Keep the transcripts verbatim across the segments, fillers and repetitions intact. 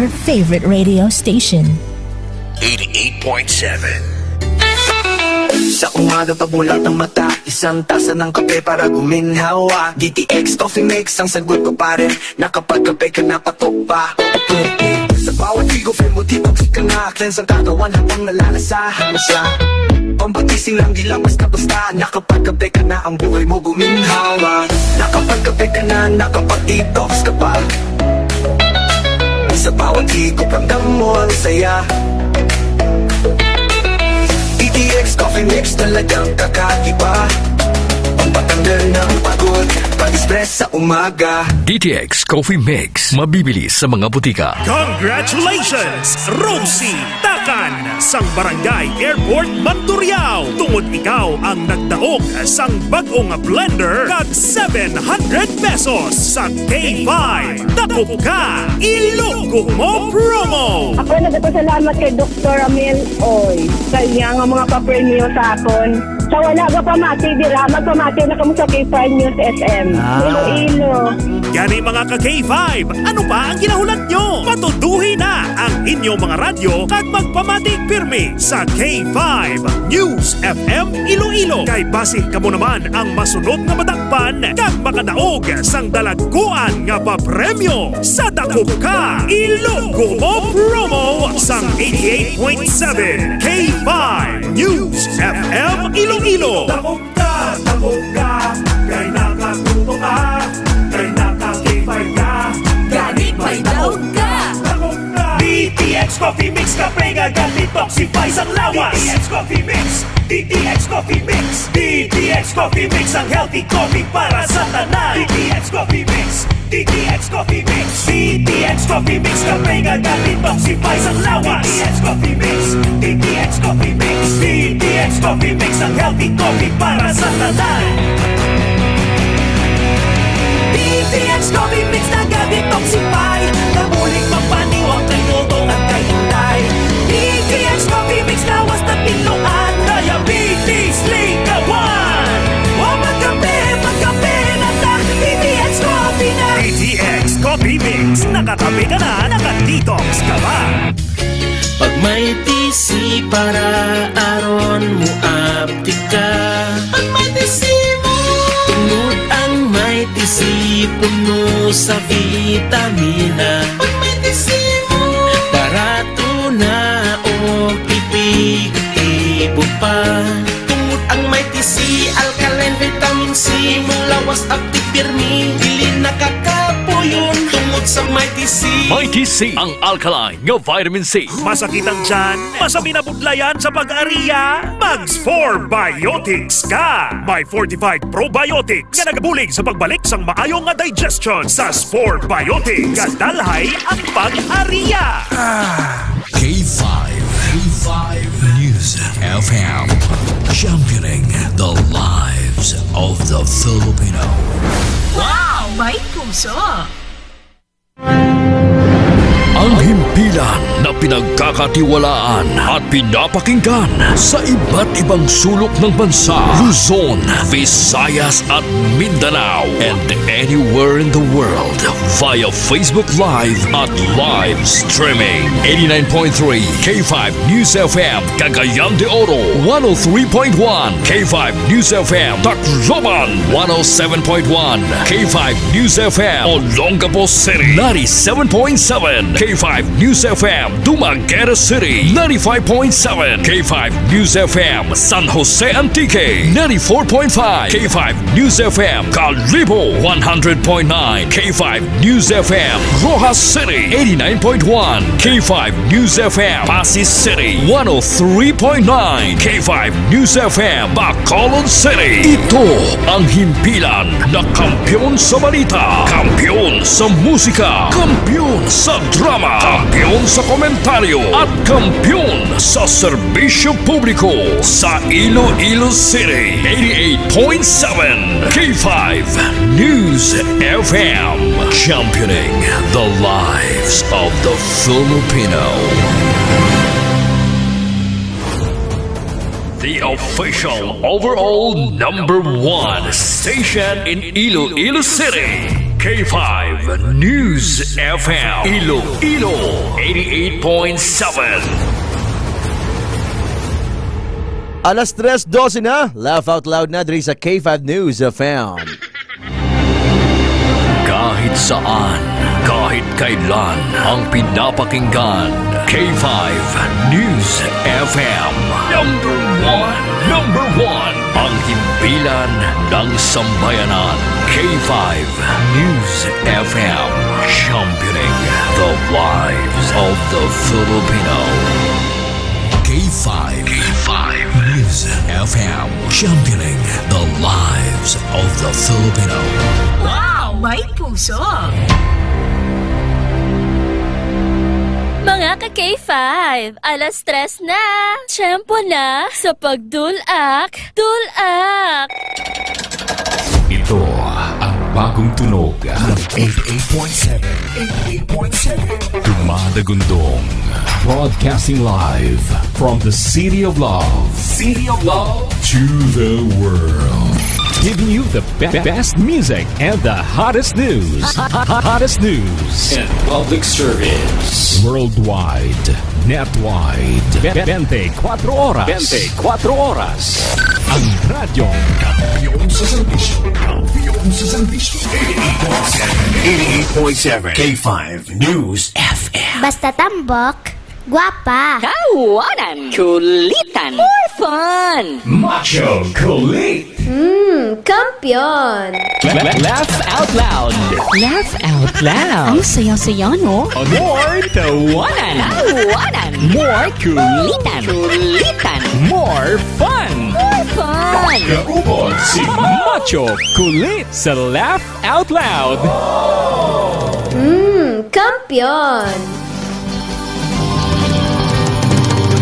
Your favorite radio station. Eighty-eight point seven. Sa umaga, pagmulat ng mata, isang tasa ng kape para guminhawa. D T X Coffee Mix ang sagot ko, pare. Nakapagkape ka na, patok pa. Sa bawat higop, feel mo detox ka na. Cleanse ang katawan habang nalalasahan mo siya. Pampagising lang, di lang basta-basta. Nakapagkape ka na, ang buhay mo guminhawa. Nakapagkape ka na, nakapag-detox ka pa. Sa bawat higop, ramdam mo ang saya. D T X Coffee Mix, talagang kakaiba. Pampatanggal ng pagod, pag-stress sa umaga. D T X Coffee Mix, mabibili sa mga botika. Congratulations, Rosie Takan, sang Barangay Airport, Mandurriao, tungod ikaw ang nagdaog sang bag-o nga blender kag seven hundred pesos sa K five. Dakop ka, Ilonggo Mo Promo! Ako nagapasalamat kay Doktor Amel Oy sa iya nga mga papremyo sa akon. Sa wala ka pamati dira, magpamati na kamo sa K five News F M. Ah. Iloilo. Gani, mga ka K five, ano pa ang ginahulat nyo? Patuduhi na ang inyo mga radyo kag magpamati pirmi sa K five News F M Iloilo. Kay basi kamo naman ang masunod nga madakpan kag makadaog sang dalagkuan nga papremyo sa Dakop Ka, Ilonggo Mo Promo sang eighty-eight point seven K five News F M Iloilo. Dakop ka, dakop ka, kay nakatuto ka, kay naka-K five ka. Gani may daog ka. Dakop ka. D T X Coffee Mix, kape nga ga-detoxify sang lawas. D T X Coffee Mix, D T X Coffee Mix, D T X Coffee Mix, ang healthy coffee para sa tanan. D T X Coffee Mix, D T X Coffee Mix, D T X Coffee Mix, kape nga ga-detoxify sang lawas. D T X Coffee Mix, D T X Coffee Mix, D T X Coffee Mix, ang healthy coffee para sa tanan. D T X Coffee Mix, naga-detoxify, nabulig magpaniwang kay luto kag kay inday. D T X Coffee Mix, lawas na tinluan, diabetes, likawan. Wa magkape, magkape na ta, D T X Coffee na. D T X Coffee Mix, nakatabi ka na, naka-detox ka pa. Pag may T C para aron mo aptik ka. Pag may T C mo. Tungod ang may T C puno sa vitamina. Pag may T C mo. Barato na o epektibo pa. Tungod ang may T C, alkaline vitamin C, imong lawas aptik pirmi, dili nakakapuyon tungod sa may T C. May T C, ang alkaline nga vitamin C. Masakit ang tiyan? Masabi na budlayan sa pag-ariya? Mag Spore Biotics ka! May fortified probiotics nga nagabulig sa pagbalik sang maayo nga digestion. Sa Spore Biotics, kadalhay ang pag-ariya. K five, K five News F M, championing the lives of the Filipino. Wow! May puso! Ang himpilan na pinagkakatiwalaan at pinapakinggan sa iba't ibang sulok ng bansa, Luzon, Visayas at Mindanao, and anywhere in the world via Facebook Live at live streaming. Eighty-nine point three K five News F M, Cagayan de Oro, one oh three point one K five News F M, Tacloban, one oh seven point one K five News F M, Olongapo City, ninety-seven point seven K five News F M, Dumaguete City, ninety-five point seven K five News F M, San Jose Antique, ninety-four point five K five News F M, Kalibo, one hundred point nine K five News F M, Roxas City, eighty-nine point one K five News F M, Passi City, one oh three point nine K five News F M, Bacolod City. Ito ang himpilan na kampiyon sa balita, kampiyon sa musika, kampiyon sa drama, kampiyon sa komentaryo, at kampiyon sa serbisyo publiko sa Iloilo City. Eighty-eight point seven K five News F M, championing the lives of the Filipino. The official overall number one station in Iloilo City. K five News F M Iloilo, eighty-eight point seven. Alas tres dose na, laugh out loud na diri sa K five News F M. Kahit saan, kahit kailan, ang pinapakinggan, K five News F M. Number one, number one, ang himpilan ng sambayanan. K five News F M, championing the lives of the Filipino. K five, K five News F M, championing the lives of the Filipino. Wow! May puso! Mga ka-K five, alas tres na! Tiyempo na sa pagdulak, dulak! Ito ang bagong tunog ng eighty-eight point seven, eighty-eight point seven Dumadagundong. Broadcasting live from the City of Love. City of Love. To the world. Giving you the be- best music and the hottest news. Hottest news. And public service. Worldwide. Netwide. Be- twenty-four oras. Twenty-four oras. Ang radyo. Kampiyon sa serbisyo. Kampiyon sa serbisyo. Eighty-eight point seven. Eighty-eight point seven. K five News F M. Basta tambok, gwapa. Kawanan. Kulitan. More fun. Macho Kulit. Mm, kampiyon. La- la- Laugh out loud. Laugh out loud. Ang saya-saya, no? More tawanan. Tawanan. More kulitan. Kulitan. More fun. More fun. Kaupod si Macho Kulit sa Laugh Out Loud. Mm, kampiyon.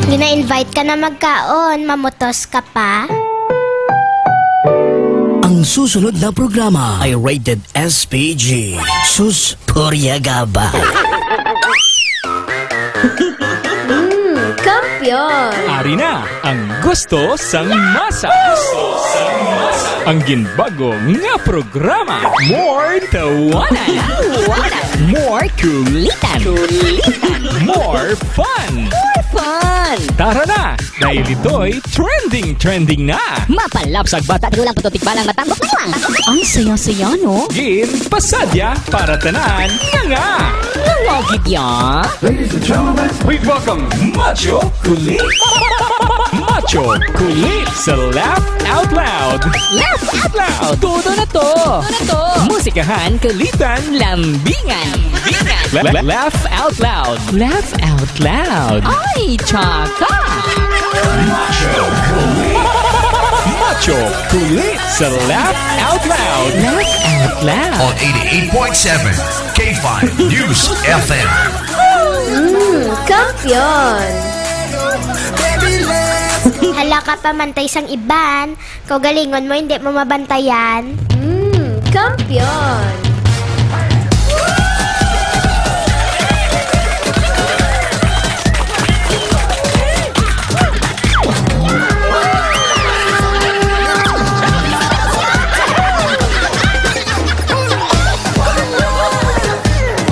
Gina-invite ka na magkaon, mamutos ka pa? Ang susunod na programa ay rated S P G. Sus, purya gaba. Mm, kampiyon. Ari na ang gusto sang masa. Ang ginbago nga programa. More tawanan. Tawanan. More kulitan. Kulitan. More fun. More fun. Tara na, dahil ito'y trending, trending na. Mapalapsag bata, tigulang puto, tikbalang matambok na iwang. Ang saya-saya, no? Gin pasadya para tanan nga nga. Nga nga gid ya. Ladies and gentlemen, please welcome Macho Kulit. Macho Kulit sa Laugh Out Loud. Laugh Out Loud. Todo na to. Todo na to. Musikahan, kulitan, lambingan. Lambingan. La- la- Laugh Out Loud. Laugh Out Loud. Ay, tsaka. Macho Kulit. Macho Kulit sa Laugh Out Loud. Laugh Out Loud. On eighty-eight point seven K five News F M. Mm, kampiyon. Hala ka pa, mantay sang iban. Kaugalingon mo, hindi mo mabantayan. Mm, kampiyon.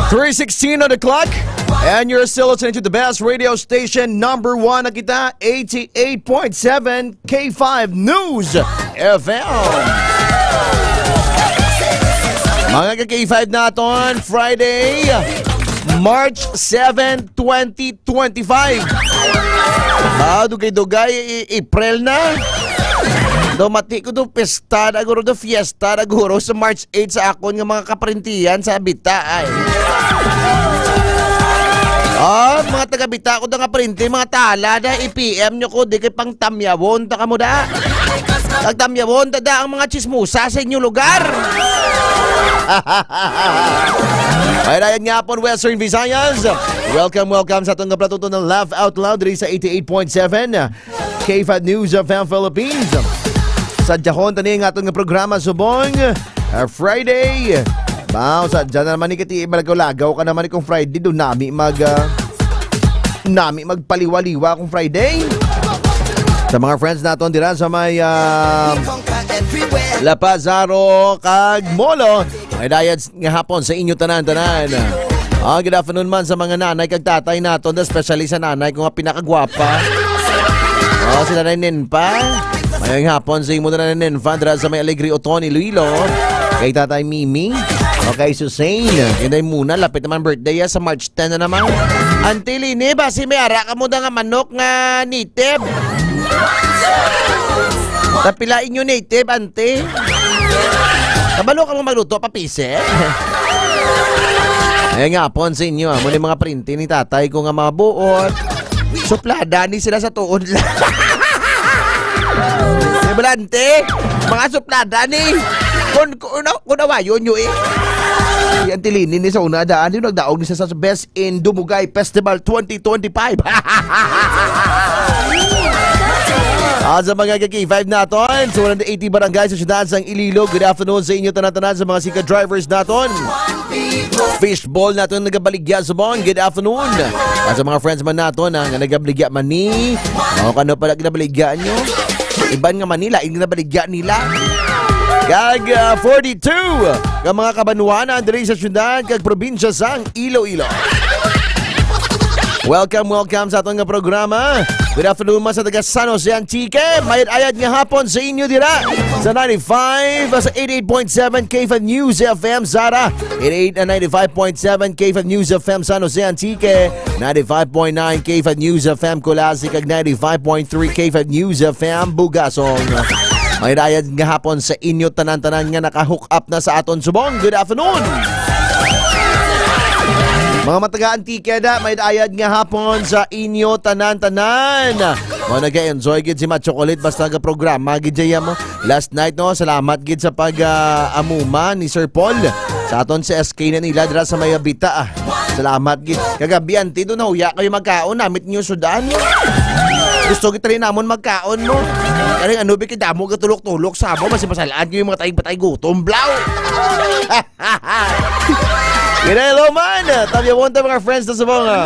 Three sixteen on the clock, and you're still listening to the best radio station, number one na kita, eighty-eight point seven K five News F M. Mga ka-K five naton, Friday, March seven, twenty twenty-five. Ba, dugay-dugay, i- April na. Do mati ko do, pesta na guro, do fiesta na guro sa March eight sa akon nga mga kaparintihan sa Bita, ay. Ah, mga taga Bita ko da nga parente, mga tala da, i-P M nyo ko, di kay pang tamyawon ta kamo da. Pag tamyawon ta da ang mga chismosa sa inyo lugar. Ay, dayon nga po, Western Visayas. Welcome, welcome sa atong kaplatuto ng Laugh Out Loud diri sa eighty-eight point seven K five News F M Philippines. Sa dahon tani nga aton nga programa subong, ah, Friday. Ba, sa dyan na naman ni kati, malagaw-lagaw ka naman ni kung Friday, doon nami mag, ah, nami magpaliwa-liwa kung Friday. Sa mga friends naton dira sa may, ah, La Paz, Jaro, kag Molo, May dayad nga hapon sa inyo tanan-tanan. Ah, good afternoon man sa mga nanay kag tatay naton, especially sa nanay ko nga pinakagwapa. Oh, si Nanay Ninfa. Mayong hapon sa imo, Nanay Ninfa, dira sa may Alegre Oton, Iloilo. Kay Tatay Mimi. O kay Susain. Kay Nanay Muna, lapit naman birthday, ah, sa March ten na naman. Auntie Lini, basi may ara ka mo nga manok nga native. Tapila inyo native, ante? Kabalo ka mo magluto, papise? Eh, nga, hapon sa inyo, ah. Muna yung mga printi ni tatay ko nga mga buot. Suplada ni sila sa tuod lang. Di ba, ante? Mga suplada ni. Kung, kung, kung awayon nyo, eh. Si Auntie Lini ni sa una, daan, yung nagdaog ni sa, sa Best in Dumugay Festival twenty twenty-five. Ah, sa mga ka-K five naton, sa one hundred eighty barangay sa siyudad sang Iloilo, good afternoon sa inyo tanan-tanan, sa mga sika drivers naton. Fishball naton nagabaligya subong, good afternoon. Ah, sa mga friends man naton, ah, nga nagabaligya man ni, o kano pala ginabaligya nyo? Iban nga Manila, yung ginabaligya nila. Kag, ah, forty-two ka mga kabanwanan diri sa siyudad kag probinsya sang Iloilo. Welcome, welcome sa aton nga programa. Good afternoon man sa taga San Jose Antique. Mayad-ayad nga hapon sa inyo dira sa ninety-five, sa eighty-eight point seven K five News F M Zara, eighty-eight and ninety-five point seven K five News F M San Jose Antique, ninety-five point nine K five News F M Culasi, kag ninety-five point three K five News F M Bugasong. Mayad-ayad nga hapon sa inyo tanan-tanan nga naka-hook up na sa aton subong. Good afternoon. Mga matagaan ticket, ah, mayad-ayad nga hapon sa inyo tanan-tanan. Mo nag-enjoy gid si Macho Kulit basta nga programa gid siya mo. Last night, no, salamat gid sa pag, ah, amuma ni Sir Paul sa aton sa S K na nila dira sa Mayabita, ah. Salamat gid. Kagabi, ante, doon nahuya kayo magkaon, namit niyo sudan. Gusto kita rin namon magkaon mo. Kaya ano, bikidamo gatulok-tulok sa amo, mas masalaan niyo yung mga taig-patay gutom, blaw. Gina, hello man. Tabi mo mga friends na sa mga.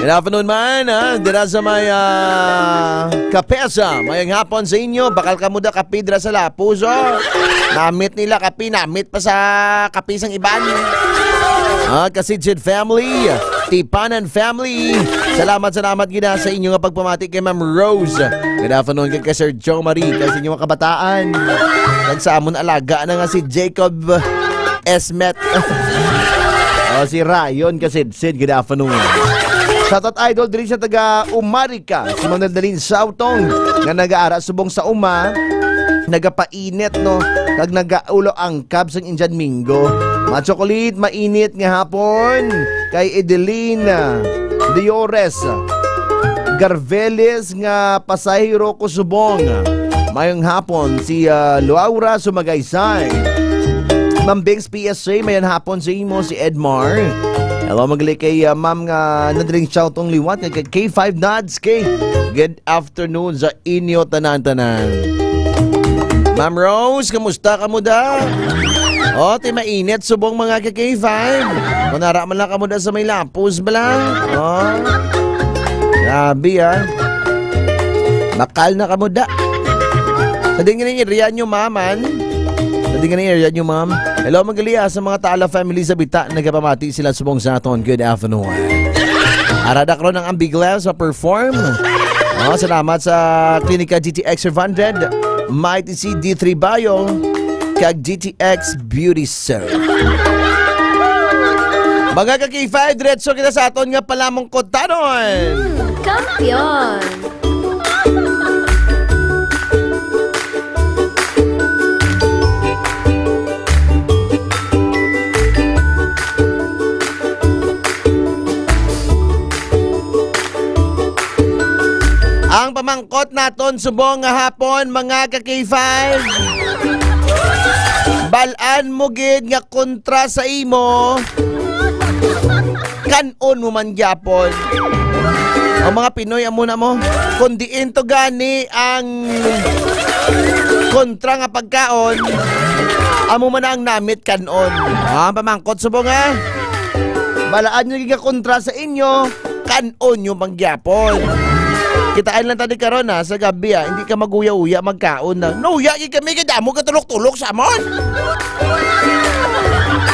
Good afternoon man, ha? Dira sa may, ah, Kapesa. Mayang hapon sa inyo. Bakal ka mo da kape dira sa Lapuz, oh. Namit nila kape, namit pa sa kape sang iban. Ah, Kasidsid family, Tipanan family. Salamat, salamat gina sa inyo nga pagpamati kay Ma'am Rose. Good afternoon kay, kay Sir Joe Marie, kay sa inyo mga kabataan. Kag sa amon alaga na nga si Jacob Esmet. O, si Ryan Kasidsid, good afternoon. Shoutout, idol, diri sa taga Umarika, si Ma'am Nadalin Sautong, nga nag-aara subong sa uma, nagapainit, no, kag nagaulo ang kab sang Indian Mingo. Machocolate, mainit nga hapon kay Edeline Diores Garveles nga pasahero ko subong. Mayong hapon si, ah, Laura Sumagaysay. Ma'am Bings P S A, mayong hapon sa imo si Edmar. Hello, magali kay, ah, Ma'am nga nadring shout tong liwat kay K five Nods kay good afternoon sa inyo tanan-tanan. Ma'am Rose, kamusta ka mo da? Oh, ti mainit subong mga ka K five. Manara man lang ka mo da sa may lapos ba lang? Oh. Grabe, ah. Bakal na ka mo da. Sa din nga area nyo, ma'am, an? Sa din nga area nyo, ma'am. Hello, magalia sa mga Tala family sa Bita. Nagapamati sila subong sa aton. Good afternoon. Arada karon ang Ambigla sa perform. Oh, salamat sa Klinika G T X five hundred, Mighty C D three Bio, kag G T X Beauty Cell. Mga ka K five, diretso kita sa aton nga palamong kutanon. Kampiyon. Ang pamangkot naton subong nga hapon, mga ka K five. Balaan mo gid nga kontra sa imo, kan-on mo man gyapon. Ang mga Pinoy, amo na mo. Kung diin to gani ang kontra nga pagkaon, amo man ang namit kan-on. Ah, pamangkot subong, ha? Balaan nyo gigakontra sa inyo, kan-on nyo man gyapon. Kitaan lang tadi karon, ha, sa gabi, ha. Hindi ka maguya-uya magkaon na. Nauya gid kami kay damo ka tulok-tulok sa amon.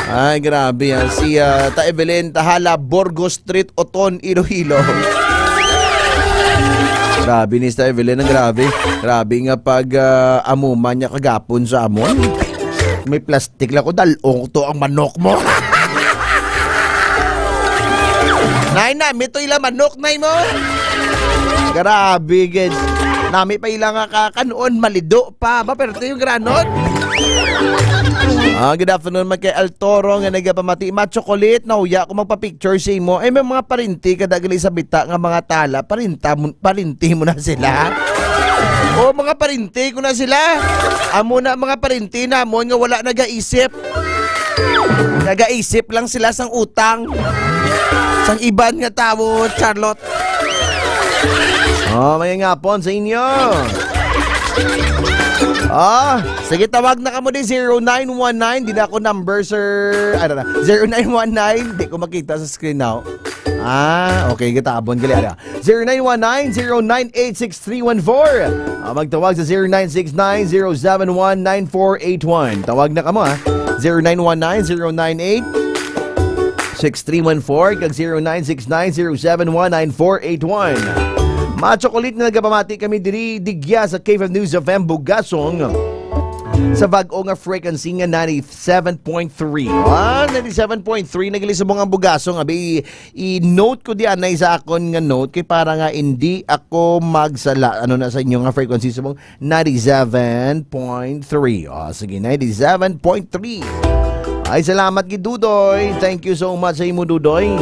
Ay, grabe, ha. Si, ah, Ta Evelyn Tahala, Burgos Street, Oton, Iloilo. Grabe ni Star Evelyn, ang grabe. Grabe nga pag, ah, amuma niya kagapon sa amon. May plastic lang ko, dalong to ang manok mo. Nay, nami to ila manok, nay mo. Grabe, gid. Nami pa ila nga kakanon, malido pa. Ba, pero ito yung granon. Ah, good afternoon, man kay Altoro nga nagapamati. Ma Chocolate, nauya ko magpa-picture sa imo. Ay, may mga parinti ka dagali sa bita nga mga tala. Parinta mo, parinti mo na sila. O, mga parinti ko na sila. Amo na mga parinti namon nga wala nagaisip. Nagaisip lang sila sang utang. Sang iban nga tawo, Charlotte. Oh, may ngapon sa inyo. Ah, sige, tawag na kamo di, zero nine one nine. Di na ako number, sir. Ano na? Zero nine one nine. Di ko makita sa screen now. Ah, okay. Gatabon gali, ano? Zero nine one nine, zero nine eight six three one four. Ah, magtawag sa zero nine six nine, zero seven one, nine four eight one. Tawag na kamo, ha? Zero nine one nine, zero nine eight, six three one four kag zero nine six nine, zero seven one, nine four eight one. Ma Chocolate, nga nagapamati kami diri digya sa K five News F M Bugasong sa bag-o nga frequency nga ninety-seven point three. Ah, ninety-seven point three, nagilisubong ang Bugasong. Abi, i-note ko di anay sa akon nga note kay para nga hindi ako magsala. Ano na sa inyo nga frequency subong? Ninety-seven point three. Oh, sige, ninety-seven point three. Ay, salamat gid, Dudoy. Thank you so much sa imo, Dudoy.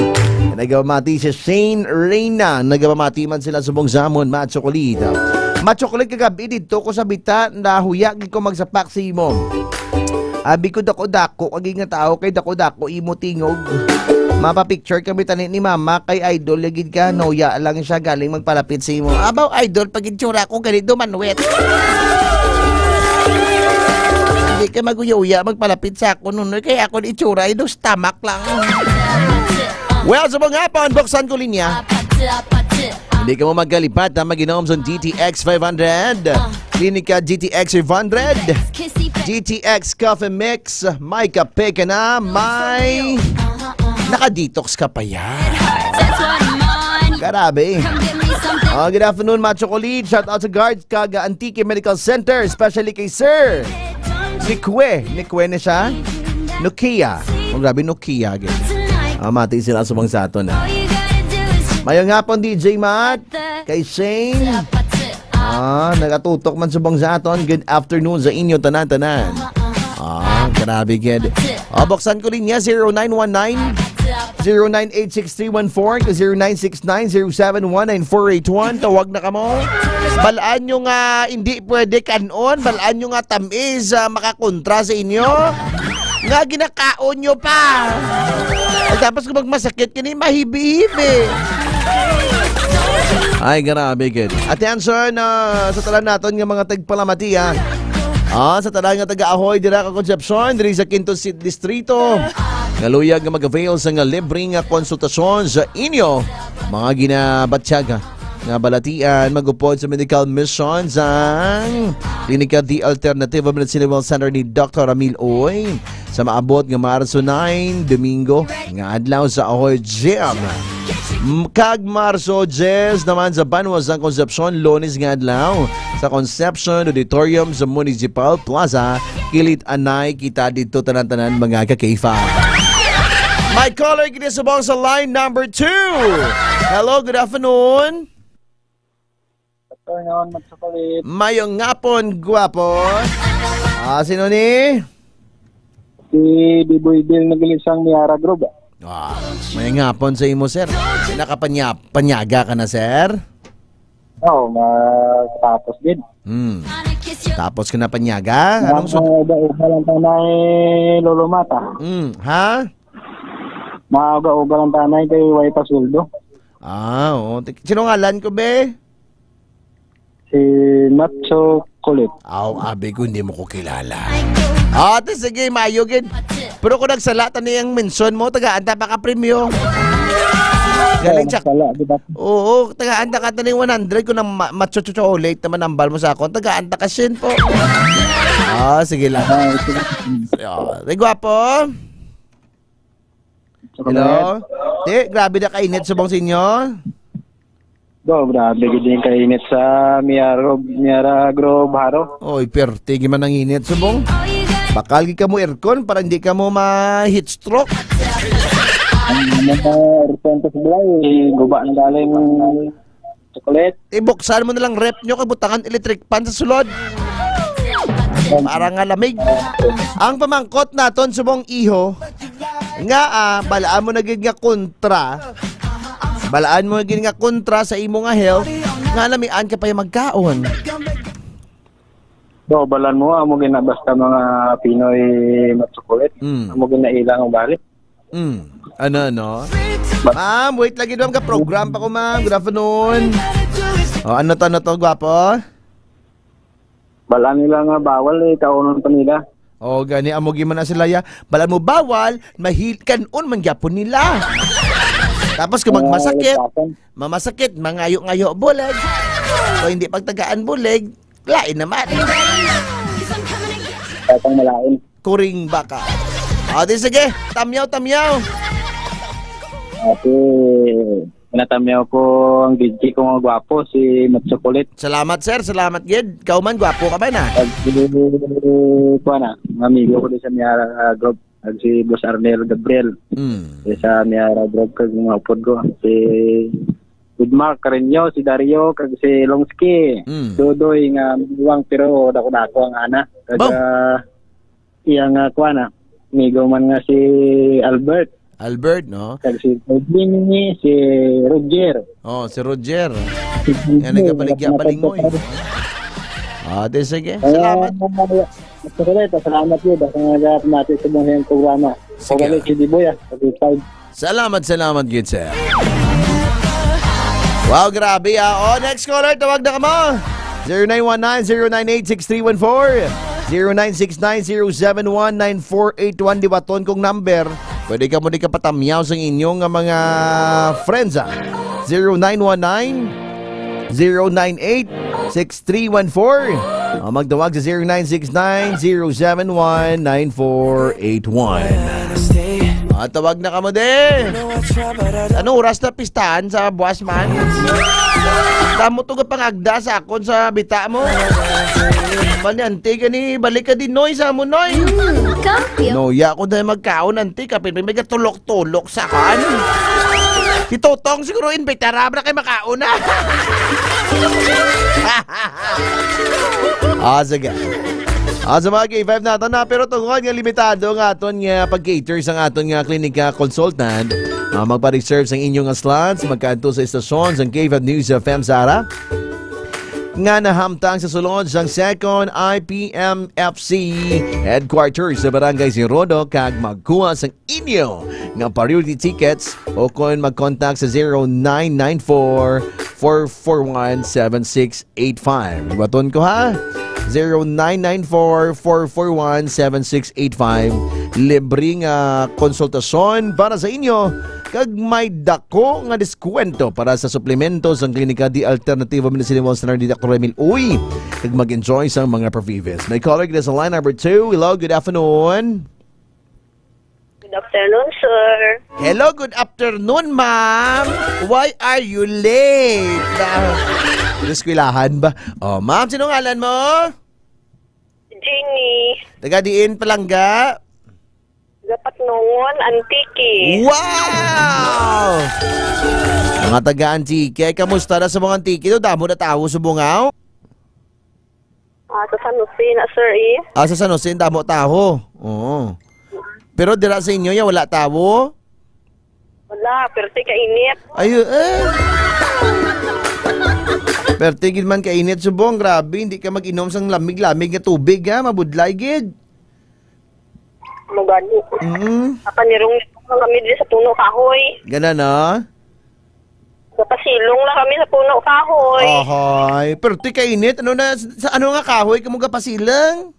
Nagapamati si Shane Reyna. Nagapamati man sila subong sa amon, Ma Chocolate. Ma Chocolate, kagabi dito ko sa bita, nahuya gid ko magsapak sa imo. Abi ko, dako-dako kagi nga tao, kay dako-dako imo tingog. Mapa-picture kami tani ni mama, kay idol na gid ka, nauya lang siya galing magpalapit sa imo. Abaw, idol, pag itsura ko, gani dumanwet. Hindi ka maguya-uya, magpalapit sa ako, Nunoy, kay ako itsura, ay dos tamak lang. Well, sa mga hapon, buksan ko linya. Hindi ka mo magkalipat na mag-inom sa G T X five hundred. Klinika G T X five hundred. G T X Coffee Mix. May kape ka na. May naka-detox ka pa yan. Grabe. Ah, good afternoon, Ma Chocolate. Shout out sa guards kag Antique Medical Center, especially kay Sir Nikwe. Nikwe na siya? Nokia. Oh, grabe, Nokia, gid. Ah, mati sila subong sa aton, ah. Mayong hapon, D J Matt. Kay Shane. Ah, nagatutok man subong sa aton. Good afternoon sa inyo, tanan-tanan. Ah, grabe, gid. Ah, buksan ko linya, zero nine one nine, zero nine eight six three one four, zero nine six nine, zero seven one, nine four eight one. Tawag na kamo. Balaan nyo nga hindi pwede kanon. Balaan nyo nga tamis, ah, makakontra sa inyo. Nga ginakaon nyo pa. Ay, tapos kung magmasakit, kini mahibi-hibi. Ay, grabe, gid. Attention, ah, sa tanan naton nga mga tagpalamati, ah. Ah, sa tanan nga taga-Ahoy, dira ka Concepcion, diri sa Quinto Street Distrito. Nga luyag nga mag-avail sa nga libre nga konsultasyon sa inyo mga ginabatyaga nga balatian, mag-upod sa medical mission sang Klinika The Alternative Medicine Health Center ni Doctor Ramil Uy sa maabot nga Marso nine, Domingo nga adlaw sa Ahoy Gym. M-, kag Marso diyes naman sa Banwa sang Concepcion, Lunes nga adlaw sa Concepcion Auditorium sa Municipal Plaza. Kilit anay kita dito, tanan-tanan, mga ka-K five. My caller, kita subong sa line number two. Hello, good afternoon. Afternoon, Matsukulit. Mayong ngapon, gwapo. Ah, sino ni? Si Biboy Bill Nagilisang Miara Group. Ah, mayong ngapon sa imo, sir. Nakapanya-, panyaga ka na, sir? Oo, matapos din. Hmm. Tapos ka na panyaga? Anong sud- Mga uba-uba lang tayo na eh, Lolo Mata. Hmm, ha? Mga uba-uba lang tayo na eh, kay way pa sweldo. Ah, oo. Tik-, sino ngalan ko, be? Si Matsukulit. Aw, abi ko, hindi mo ko kilala. Ah, te, sige, maayo gid. Pero kung nagsala, tani ang mention mo, tagaan ta pa ka premyo. Galing siya. Wala, di ba? Oo, tagaan ta ka taning one hundred kung nang ma-, macho-chocolate naman ang bal mo sa akon. Tagaan ta ka sin po. Ah, sige lang. Ah, sige. Oh, di gwapo? Hello? Di, grabe na kainit subong sa inyo. Do, grabe gid yung kainit sa Miarog, Miara Grove, Haro. Oy, perti gid man ang init subong. Bakal gid ka mo aircon para hindi ka mo ma-heat stroke. Ang mga aircon ko sa balay, guba na galing chocolate. Ibuksan mo na lang ref nyo kag butangan electric fan sa sulod. Para nga lamig. Ang pamangkot naton subong iho nga, ah, balaan mo na gid nga kontra. Balaan mo na gid nga kontra sa imo nga health nga lamian ka pa yung magkaon. Do, balan mo, amo gina basta mga Pinoy matsukulit. Mm. Amo gina ilang ugali. Mm. Ano, ano? Ma'am, wait lagi, ma'am. Ka-program pa ko, ma'am. Good afternoon. Oh, ano to, ano to, gwapo? Balan nila nga bawal eh, kaunon pa nila. Oh, gani, amo gid man na sila ya. Balan mo bawal, mahil, kanon man gyapon nila. Tapos kung magmasakit, mamasakit, mangayo-ngayo bulig. Kung hindi pagtagaan bulig, lain naman. Katang malain. Kuring baka. O, di sige, tamyaw, tamyaw. Ate, natamyaw ko ang D J ko nga gwapo, si Matsukulit. Salamat, sir. Salamat, gid. Ikaw man, gwapo ka ba na? Ag, kuha na, mga amigo ko din sa Miara, ah, group. Ag si Boss Arnel Gabriel. Mm. Sa Miara group, kag mga upod ko. Si Good Mark Carreño, si Dario, kag si Longski. Mm. Dodoy nga maguwang, pero dako-dako ang ana. Kag, ah, iya nga, kuha na, amigo man nga si Albert. Albert, no? Kag si Jimmy, si Roger. Oh, si Roger. Si Roger, yan, nagkabaligya, balingoy. Ah, di sige. Salamat. Salamat po. Salamat po. Basta nga pamati sa mga programa. Sige. Pabalik si Diboy, ah. Pag-five. Salamat, salamat, good sir. Wow, grabe, ah. Oh, next caller, tawag na ka mo. Zero nine one nine, zero nine eight, six three one four, zero nine six nine, zero seven one, nine four eight one. Diwaton kong number. Pwede ka mo di kapatamyaw sa inyong nga mga friends, ah. Zero nine one nine, zero nine eight, six three one four. O magtawag sa zero nine six nine, zero seven one, nine four eight one. Ah, tawag na kamo, de. Ano oras na pistahan sa buwas man? Tamo to pangagda sa akon sa bita mo. Mali, ante, gani, balik ka din, Noy, sa mo, Noy. Kampyo. No, ya ako dahil magkaon, ante, kapit may tulok-tulok sa kan. Si Totong siguro, invitar, abra kay makaon na. Ah, sige. Ah, sa mga K five nato na, pero tungod nga limitado nga aton nga pag-cater sang aton nga klinika consultant, ah, magpa-reserve sang inyo nga slots, magkadto sa istasyon sang K five News F M, Sara, nga nahamtang sa sulod sang Second I P M F C headquarters sa Barangay Sirodo, kag magkuha sang inyo nga priority tickets o kon mag-contact sa zero nine nine four, four four one, seven six eight five. Baton ko, ha? Zero nine nine four, four four one, seven six eight five. Libre nga konsultasyon para sa inyo, kag may dako nga diskwento para sa suplemento sang Klinika di Alternativo Medicine Wall Center ni Doctor Emil Uy, kag mag-enjoy sa mga Provivis. May caller kita sa line number two. Hello, good afternoon. Good afternoon, sir. Hello, good afternoon, ma'am. Why are you late? Ah, eskwelahan ba? Oh, ma'am, sino ngalan mo? Jenny. Taga diin, Palangga? Taga Patnongon, Antique. Wow! Mga taga Antique, kamusta na sa mga Antique? Do, damo na tawo sa Bungaw? Ah, sa San Jose na, sir, eh. Ah, sa San Jose, damo tawo. Oo. Pero dira sa inyo, ya, wala tawo? Wala, pero ti kainit. Ayo, eh. Perti gid man kainit subong, grabe, hindi ka mag-inom sang lamig-lamig nga tubig, ha, mabudlay gid. Magani. Mm. Napanirong lang kami diri sa puno kahoy. Gana na? Napasilong lang kami sa puno kahoy. Ahay, perti kainit. Ano na, sa ano nga kahoy kamo gapasilong?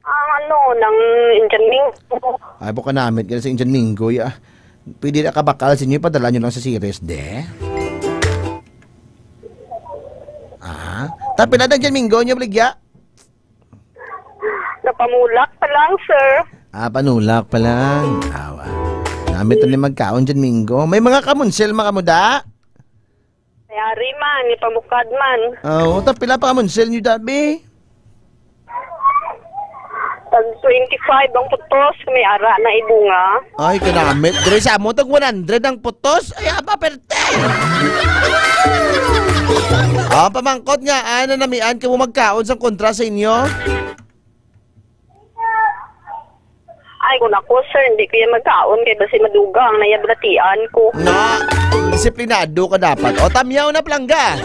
Ang ano, nang Indian Minggo. Ay, buka namit gani sa Indian Minggo, ya. Pwede na kabakal sa inyo, padala nyo lang sa Ceres, de. Ah, tapila na dyan, Minggo, nyo baligya? Napamulak pa lang, sir. Ah, panulak pa lang. Awa. Namit na ni magkaon dyan, Minggo. May mga kamunsel, mga kamuda? May ari man, ni pamukad man. Ah, oo, tapila pa kamunsel nyo, dabi? Tag twenty-five ang putos, may ara na ibunga. Ay, kanamit. Diri sa amo, tag one hundred ang putos. Ay, aba, perte. Ah, pamangkot nga, ano, namian ka mo magkaon sa kontra sa inyo? Ay, kung ako, sir, hindi ko yan magkaon kay basi madugang na yan balatian ko. Na, disiplinado ka dapat. O, tamyaw na, palangga.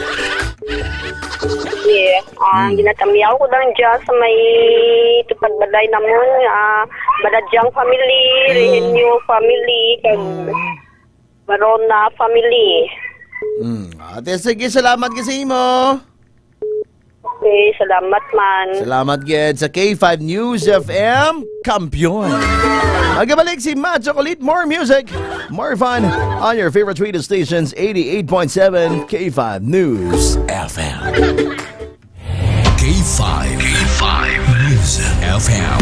Yeah. Ah, Mm. ginatamyaw ko lang dyan sa may tupad balay namon, ah, Badadyang family, Mm. Rehenyo family, kag Mm. Barona family. Mm. Ate, sige, salamat ka sa imo. Okay, salamat man. Salamat gid sa K five News F M, Kampiyon. Magabalik si Mad Chocolate, more music, more fun on your favorite radio stations, eighty-eight point seven K five News F M. K five, K five News F M.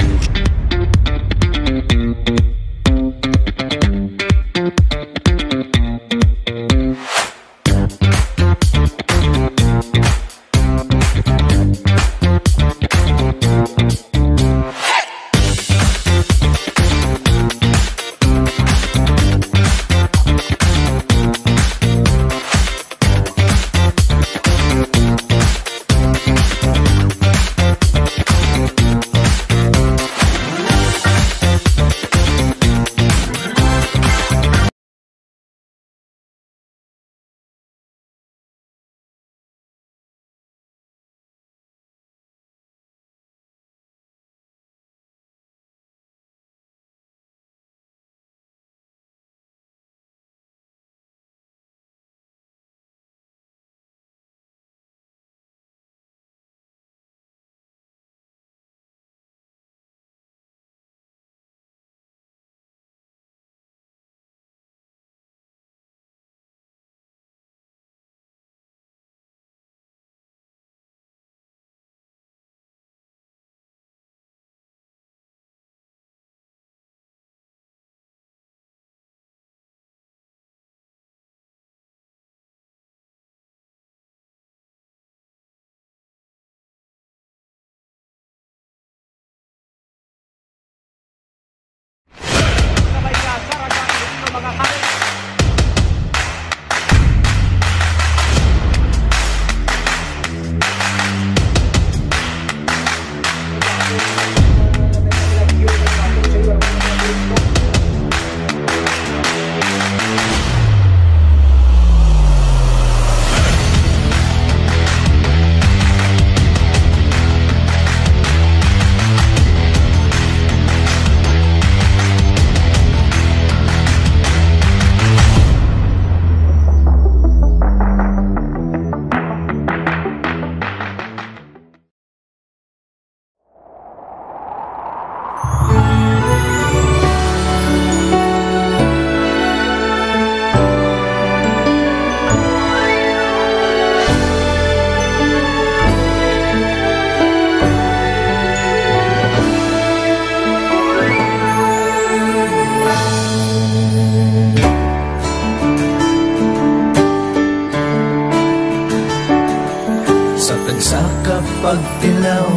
Sa tagsa ka pagtilaw,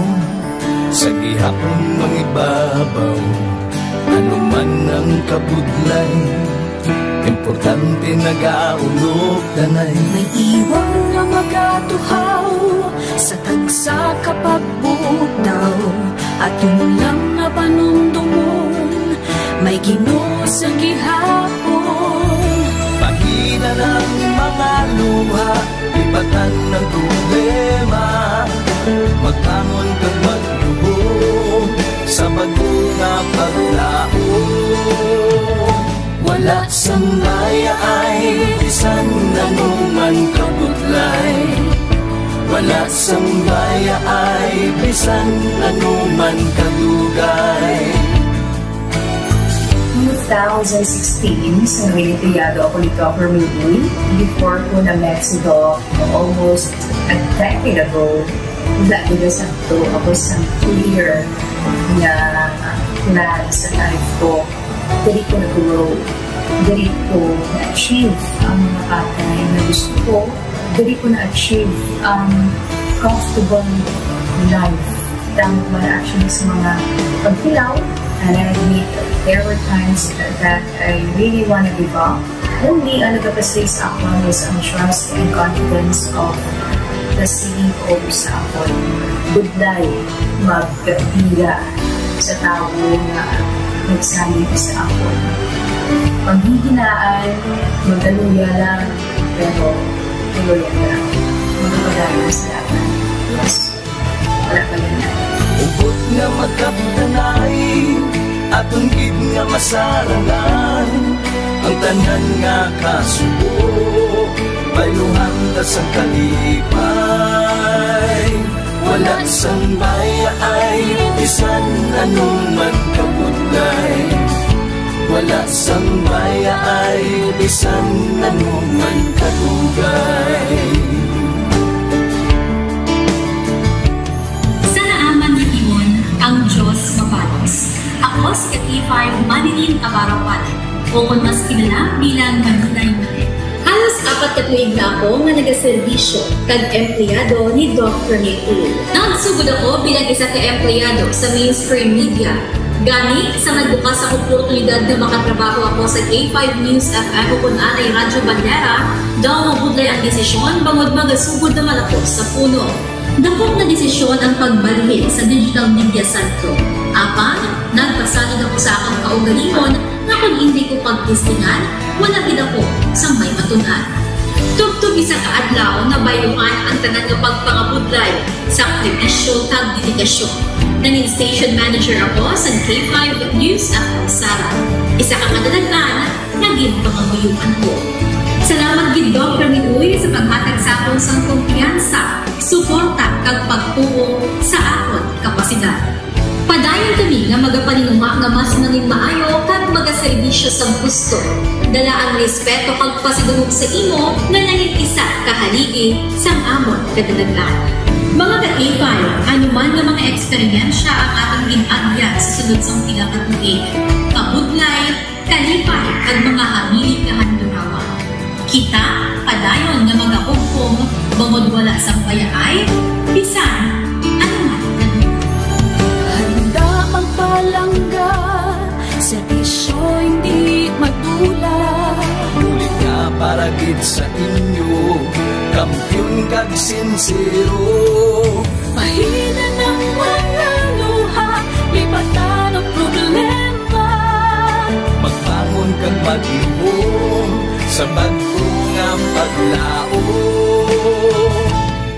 sa gihapon mangibabaw, ano man ang kabudlay, importante nagaulog danay. May iwang nga magatuhaw sa tagsa ka pagbugtaw, aton lang nga panumdomon, may Ginoo sa gihapon. Pahina ang mga luha, lipatan ang problema, magbangon kag magluhod sa bag-o nga paglaom. Wala sang bayaay bisan ano man kabudlay, wala sang bayaay bisan ano man kadugay. Nga two thousand sixteen, sa nangin-empleyado ako ni Doc Ramil Uy, before ko na-met si Doc almost a decade ago, wala gid sakto ako sa clear nga plan sa life ko. Diri ko nag-grow. Diri ko na-achieve ang mga bagay na gusto ko. Diri ko na-achieve ang comfortable life. Damo ko na actually sa mga pagtilaw, and I admit there were times that I really wanna give up. Only ang nagapasig sa akon is ang trust and confidence of the C E O sa akon. Budlay magdira sa tawo nga nagsalig sa akon. Panghihinaan, magaluya lang, pero tuloy lang. Magpadayon sa laban. Yes. Wala pa yun. Hugot nga magkapdanay, aton gid nga masarangan ang tanan nga kasubo, bayluhan ta sang kalipay. Wala sang bayaay, bisan ano man kabudlay. Wala sang bayaay, bisan ano man kadugay. Sa naaman nga timon, ang Dios mabalos. Ako si K five Manilin Abarapan, o kon mas kilala bilang Maninay Mane. Halos apat ka tuig na ako nga nagaserbisyo kag empleyado ni Doc Ramil Uy. Nagsugod ako bilang isa ka empleyado sa mainstream media. Gani, sa nagbukas ang oportunidad nga makatrabaho ako sa K five News F M o kon anay Radyo Bandera, daw mabudlay ang desisyon bangod magasugod naman ako sa puno. Dako nga desisyon ang pagbalhin sa Digital Media Centro. Apan, nagpasalig ako sa akong kaugalingon nga kon indi ko pagtistingan, wala gid ako sang may matun-an. Tubtob isa ka adlaw, nabayluhan ang tanan nga pagpangabudlay, sakripisyo kag dedikasyon. Nangin station manager ako sa K five News F M Sara, isa ka kadalagan nga ginpangamuyoan ko. Salamat gid, Doc Ramil Uy, sa paghatag sa akon sang kumpiyansa, suporta, kag pagtuo sa akon kapasidad. Padayon kami nga magapaninguha nga mas nangin maayo kag magaserbisyo sa gusto. Dala ang respeto kag pasidungog sa imo nga nangin isa ka haligi sang amon kadalagan. Mga ka-K five, ano man nga mga eksperyensya ang aton gin-agyan sa sulod sang pila ka tuig, kabudlay, kalipay, kag mga hamili kahandurawa. Kita padayon nga magahugpong bangod wala sang bayaay, bisan ano man. Handa magpalangga, serbisyo hindi madula. Bulig nga para gid sa inyo, kampiyon kag sinsero. Bahinan ang mga luha, lipatan ang problema. Magbangon kag maglihom sa bag-o nga paglaom.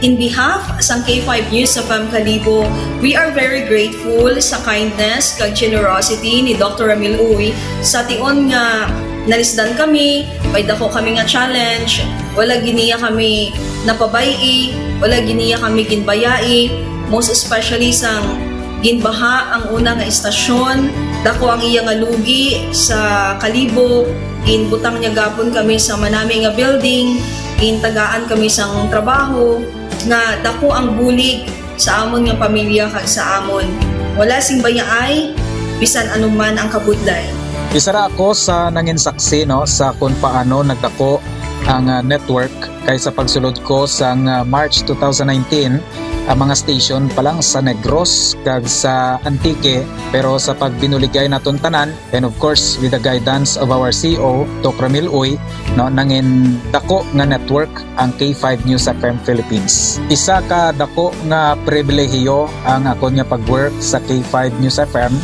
In behalf sang K five News F M Kalibo, we are very grateful sa kindness kag generosity ni Doctor Ramil Uy sa tion nga nalisdan kami, may dako kami nga challenge, wala gid niya kami napabay-i, wala gid niya kami ginbayai, most especially sang ginbaha ang una nga istasyon, dako ang iya nga lugi sa Kalibo, ginbutang niya gapon kami sa manami nga building, gintagaan kami sang trabaho, nga dako ang bulig sa amon nga pamilya kag sa amon. Wala sing bayaay, bisan ano man ang kabudlay. Isa ra ako sa nangin saksi, no, sa kung paano nagdako ang, ah, network, kay sa pagsulod ko sang, ah, March two thousand nineteen, ang mga station pa lang sa Negros kag sa Antique, pero sa pagbinuligay naton tanan, and of course, with the guidance of our C E O, Doc Ramil Uy, no, nangin dako nga network ang K five News F M Philippines. Isa ka dako nga pribilehiyo ang akon nga pag-work sa K five News F M,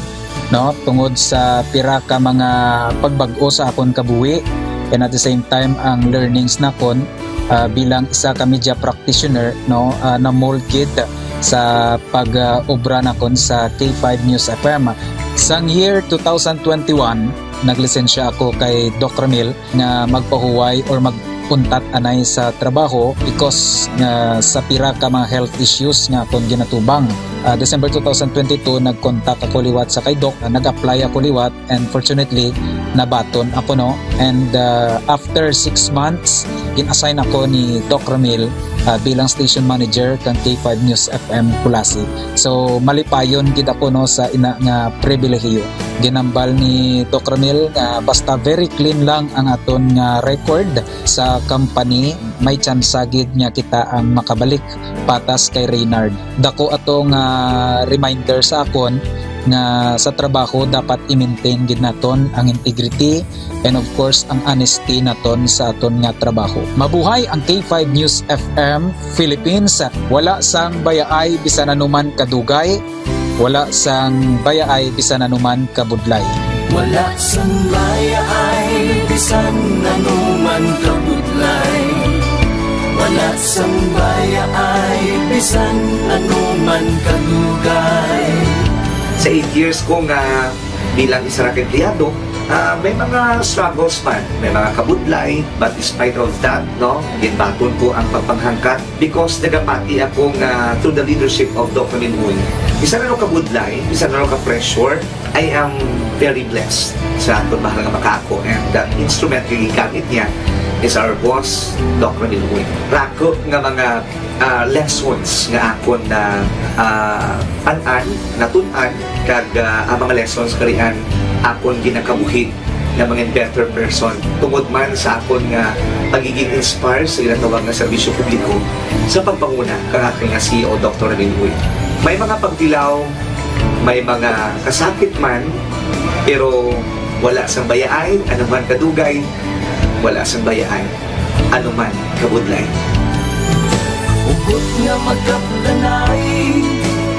no, tungod sa pira ka mga pagbag-o sa akon kabuhi, and at the same time ang learnings nakon, ah, bilang isa ka media practitioner, no, ah, na-mold gid sa pag-obra nakon sa K five News F M. Sang year two thousand twenty-one, naglisensya ako kay Doc Ramil nga magpahuway or mag untat anay sa trabaho because nga sa pira ka mga health issues nga akon ginatubang. Ah, December two thousand twenty-two, nag-contact ako liwat sa kay Doc, ah, nag-apply ako liwat, and fortunately, nabaton ako, no? And, ah, after six months, gin-assign ako ni Doc Ramil, ah, bilang station manager kang K five News F M Culasi. So, malipayon gid ako, no, sa ina nga pribilehiyo. Ginambal ni Doc Ramil nga basta very clean lang ang aton nga record sa company, may tsansa gid nga kita ang makabalik patas kay Reynard. Dako ato nga reminder sa akon nga sa trabaho dapat i-maintain gid naton ang integrity and, of course, ang honesty naton sa aton nga trabaho. Mabuhay ang K five News F M Philippines. Wala sang bayaay bisan anuman kadugay, wala sang bayaay bisan anuman kabudlay. Wala sang bayaay bisan anuman kabudlay. Wala sang bayaay bisan anuman kadugay. Sa eight years ko nga bilang isa ra ka empleyado, ah, may mga struggles man, may mga kabudlay, but despite of that, no, ginbaton ko ang pagpanghangkat because nagapati ako nga through the leadership of Doc Ramil Uy, isa na ka budlay, isa na ka pressure, I am very blessed sa aton mahal nga makaako, and the instrument nga gigamit niya is our boss, Doc Ramil Uy. Rako nga mga, ah, lessons nga akon na, ah, an-an, natun-an, kag, ah, ang mga lessons karian akon ginakabuhi nga mga better person tungod man sa akon nga pagiging inspire sa ginatawag nga serbisyo publiko sa pagpanguna kang aton nga C E O, Doktor Ramil Uy. May mga pagtilaw, may mga kasakit man, pero wala sang bayaay, anuman kadugay, wala sang bayaay, anuman kabudlay. Hugot nga magkapdanay,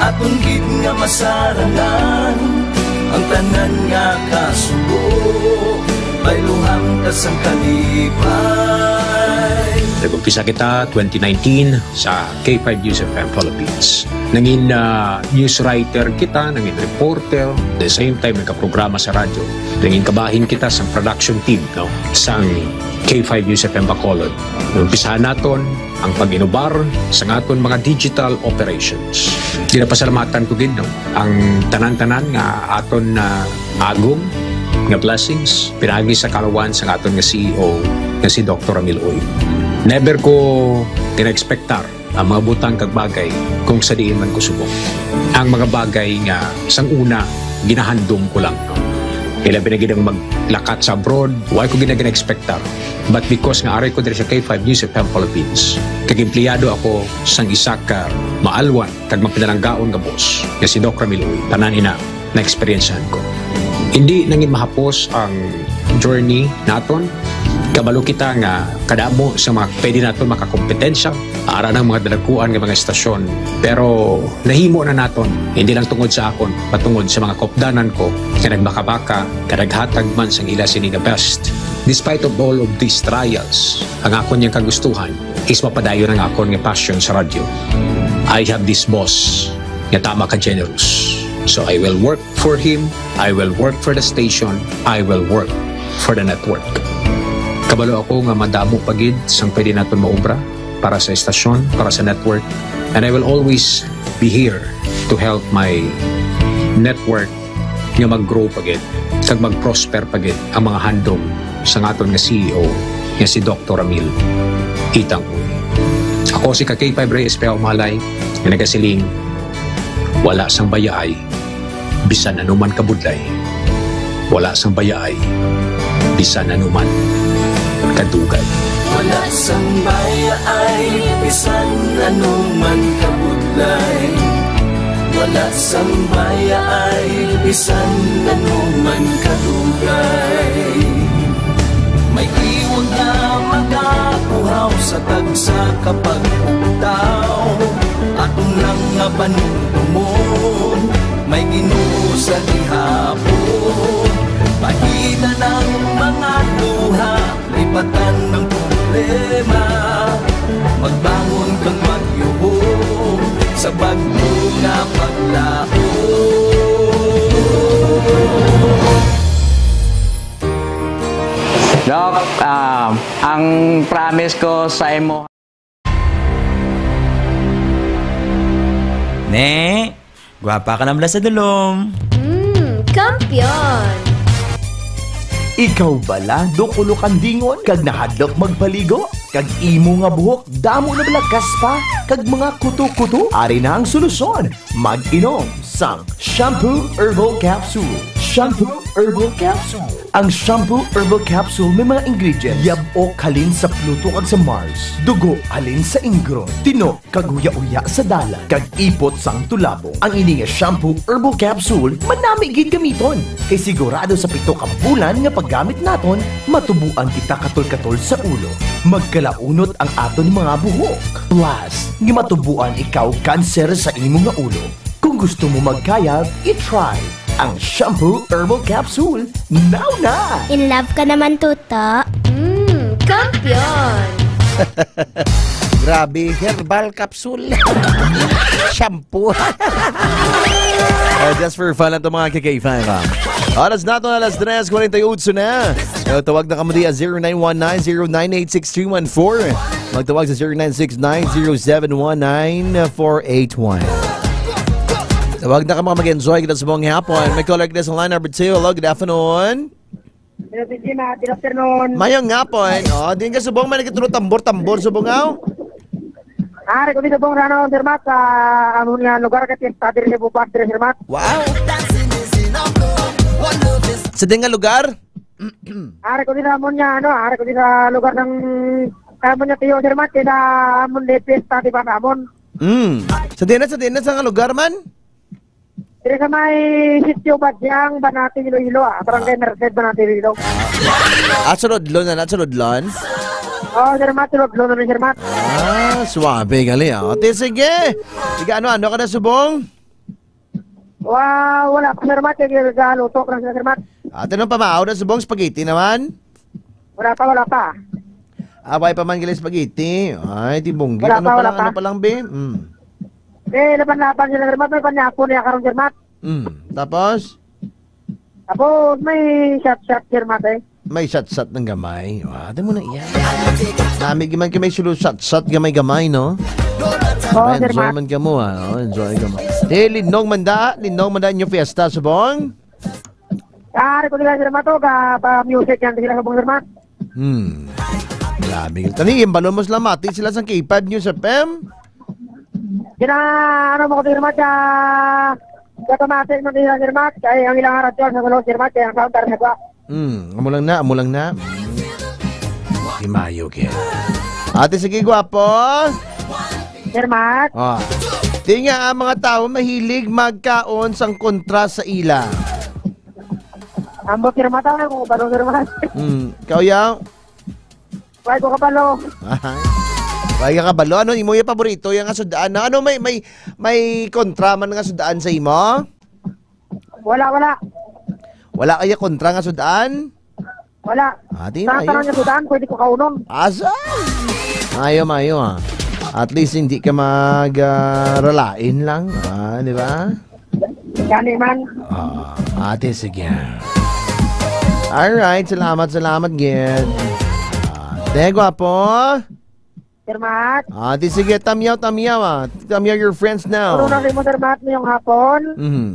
aton gid nga masarangan ang tanan nga kasubo, bayluhan ta sang kalipay. Nag-umpisa kita twenty nineteen sa K five News F M Philippines. Nangin, ah, news writer kita, nangin reporter, the same time nagkaprograma sa radyo. Nangin kabahin kita sa production team, no, sang K five News F M Bacolod. Umpisahan naton ang pag-inubar sa aton mga digital operations. Ginapasalamatan ko gid, no, ang tanan-tanan nga aton na agom nga blessings pinaagi sa kalawan sa aton nga C E O nga si Doktor Ramil Uy. Never ko gina-expectar ang mga butang kag bagay kung sa diin man ko subong. Ang mga bagay nga sang una ginahandom ko lang. Ilabi na gid ang maglakat sa abroad, wala ko gina-, gina-expectar. But because nga ari ko diri sa K five News F M Philippines, kag empleyado ako sang isa ka maalwan kag mapinalanggaon nga boss, nga si Doc Ramil Uy, tanan ina na-eksperyensyahan ko. Hindi nangin mahapos ang journey naton. Kabalo kita nga kadamo sa mga pwede naton makakompetensya, ara ng mga dalaguan nga mga estasyon. Pero nahimo na naton, hindi lang tungod sa akon, patungod sa mga kopdanan ko nga nagbakabaka, nga naghatag man sang ila sini nga best. Despite of all of these trials, ang akon yang kagustuhan is mapadayon ang akon nga passion sa radyo. I have this boss nga tama ka generous. So I will work for him, I will work for the station, I will work for the network. Kabalo ako nga madamo pa gid sang pwede naton maobra para sa estasyon, para sa network, and I will always be here to help my network nga mag-grow pa gid kag mag-prosper pa gid ang mga handom sang aton nga C E O nga si Doktor Ramil Itang Uy. Ako si ka K five Rey Espejo Umalay nga nagasiling, wala sang bayaay bisan anuman kabudlay, wala sang bayaay bisan anuman kadugay. Wala sang bayaay bisan anuman kabudlay. Wala sang bayaay bisan anuman kadugay. May iwag nga magakuhaw sa tagsa ka pagpugtaw. Aton lang nga panumdumon, may Ginoo sa gihapon. Pahitan ang mga luha, lipatan ang problema. Magbangon kag magyubong sa bagyo nga paglaom. Doc, ah, Ang promise ko sa imo. Ne, gwapa ka na bala sa dulom. Mm, kampiyon! Ikaw bala, dukulokandingon, kag nahadlok magpaligo? Kag imo nga buhok, damo na bala kaspa, kag mga kuto-kuto? Ari na ang solusyon. Mag-inom sang Shampoo Herbal Capsule. Shampoo Herbal Capsule. Ang Shampoo Herbal Capsule may mga ingredients: yab-ok halin sa Pluto kag sa Mars, dugo halin sa ingron, tino kag uya-uya sa dalan, kag ipot sang tulabong. Ang ini nga Shampoo Herbal Capsule, manami gid gamiton, kay sigurado sa pito ka bulan nga paggamit naton, matubuan kita katol-katol sa ulo. Magkalaunot ang aton mga buhok. Plus, nga matubuan ikaw kanser sa imo nga ulo. Kung gusto mo magkayab, i-try ang Shampoo Herbal Capsule now na! In love ka naman, Tuto. Mm, kampiyon! Grabe, herbal capsule. Shampoo. Uh, just for fun lang to, mga K K five, ha. Oras naton alas tres forty-eight na. Uh, tawag na kamo diya, zero nine one nine, zero nine eight six three one four. Magtawag sa zero nine six nine, zero seven one nine, four eight one. Tawag na ka, mga mag-enjoy kita sa buong hapon. May caller kita sa line number two. Hello, good afternoon. Hello, Sir Gina. Good afternoon. Mayong hapon. Oh, din ka subong, may nagturo tambor-tambor subong, aw? Ari ko di subong, ano, Sir Matt, sa amon nga lugar, kay piyesta diri sa Bupas, diri, Sir Matt. Wow. Sa din nga lugar? Ari ko di sa amon nga, ano, ari ko di sa lugar ng amon nga tiyo, Sir Matt, kay sa amon di piyesta, di ba, sa amon? Mm. Sa din na, sa din na, sa nga lugar man? Diri sa may Sitio Badyang, Banati, Iloilo, ah. Barangay Merced, Banati, Iloilo. Ah, sulod lon na, sulod lon? Oh, Sir Matt, sulod lon na, Sir Matt. Ah, suabe gali, ah. Ate, sige. Ika, ano, ano ka na subong? Wa-, wala pa, Sir Matt. Kaya nagaluto pa lang sila, Sir Matt. Ate, nung pamaaw na subong, spaghetti naman? Wala pa, wala pa. Ah, wala pa man gali spaghetti. Ay, di bunggit. Wala Ano pa, pa wala lang, pa. ano pa lang, be? Mm. Eh, laban-laban sila, Sir Matt. May panyapon niya karon, Sir Matt. Mm. Tapos? Tapos, may shot-shot, Sir Matt, eh. May shot-shot ng gamay. Ah, ate mo na iya. Nami man kay may sulu shot-shot gamay-gamay, no? Oo, May Sir enjoy Matt. man ka mo, ah. Oh, enjoy ka mo. Eh, linong manda, linong manda inyo fiesta, subong? Ari ko nila, Sir Matt, oh, ga, pa music yan sila, subong, Sir Matt. Hmm. Grabe. Tani, yung balon mo sila, mati sila sa K five News F M. Kina, ano mo ko, Sir Matt, ah, automatic mo nila, Sir Matt, kay ang ilang radyo sa sulod, Sir Matt, kay ang sound, sa gwa. Hmm, amo lang na, amo lang na. Himayo, kaya. Ate, sige, gwapo. Sir Matt. Ah. Di nga, ang mga tao mahilig magkaon sang kontra sa ila. Ambot, Sir Matt, ako, balo, Sir Matt. Hmm, ikaw, yaw? Why ko kabalo? Why ka kabalo? Ano imo yung paborito yung nga sud-an? Ano, may, may, may kontra man nga sud-an sa imo? Wala, wala. Wala kaya kontra nga sud-an? Wala. Ah, di Sa maayo. Tanan nga sud-an, pwede ko kaunon. Asa? Maayo, maayo, ah. At least hindi ka mag, ah, ralain lang, ah, di ba? Gani man. Ah, ate, sige. Alright, salamat, salamat, gid. Ah, te, gwapo. Sir Matt. Ah, di sige, tamyaw, tamyaw, ah. Tamyaw your friends now. Puro na mo, Sir Matt, ngayong hapon. Mhm.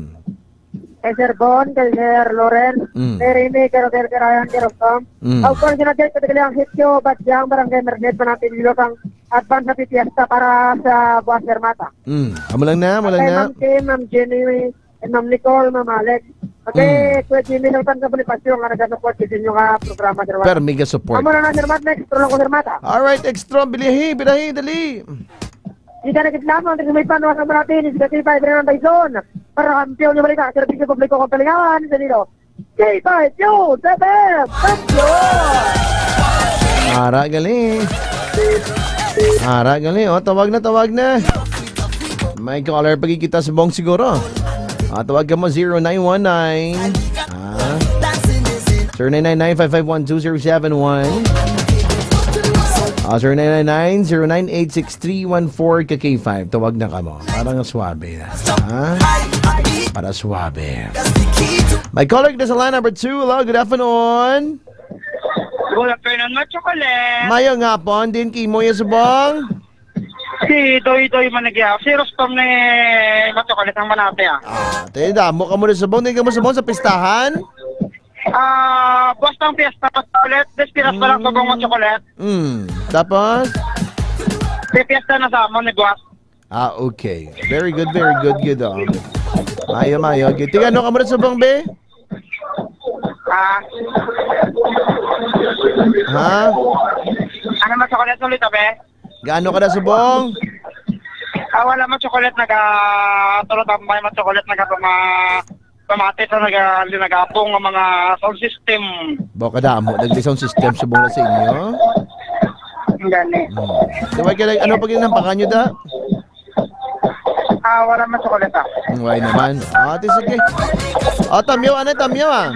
Kay Sir Bon, kay Sir Loren, Mm. kay Remy, kay Rodel, kay Ryan, kay Rostom. Mm. Of course, yun ang date, pati kailangan hit yo, Badyang, Barangay Merced, Banati, Iloilo, sang advance na fiesta para sa buwas, Sir Matt, ah. Mm. Amo lang na, amo lang Kay na. Ma'am Kim, Ma'am Jenny, and Ma'am Nicole, Ma'am Alex. Okay, Mm. Kuya Jimmy, Sultan sa Bonifacio, nga nagasupport sa inyo nga programa, Sir Matt. Pero mega support. Amo na na, Sir Matt, next, pero lang ko, Sir Matt, ah. Alright, extra, bilahi, bilahi, dali. Di ka nakit lamang, di may panuwa sa Marati, di ka kipay, Brennan Tyson. Para kampiyon yung balita, serbisyo publiko kong talingawan, sa nilo. K five News F M, kampiyon! Ara, gali. Ara, gali. O, tawag na, tawag na. May caller, pagkikita sa bong siguro. Ah, tawag ka mo, zero nine one nine. Ah. Zero nine nine nine five five one two zero seven one. Ah, zero nine nine nine zero nine eight six three one four ka K five. Tawag na ka mo. Para nga suabe na. Ha? Para suabe. May caller na sa line number two. Hello, good afternoon. Good afternoon, Machocolate. Mayo nga po, din kimo yung subong? Si Doy Doy Managya. Si Rostom ni Machocolate ang manate, ah. Ah, tayo damo ka mo na subong. Din ka mo subong sa pistahan? Ah, buwas ng piyesta, Machocolate. Des piras pa lang Mm. subong, Machocolate. Mm. Tapos? May piyesta na sa amon ni buwas. Ah, okay. Very good, very good, good, oh. Mayo, mayo. Good. Tiga, ano ka mo na subong, be? Ah. Ha? Ano, Machocolate, ulit, be? Gaano ka na subong? Ah, wala, Machocolate, naga-, tulo tambay, Machocolate, naga-, pama-, pamati sa naga-, nagapong nga mga sound system. Ba, kadamo, nagli sound system subong na sa inyo? Gani. Hmm. So, wag ka nag-, ano pa ginampakan nyo, da? Ah, wala, Machocolate, ah. Hmm, why naman? Ah, ate, sige. Ah, tamyo, ano, tamyo, ah?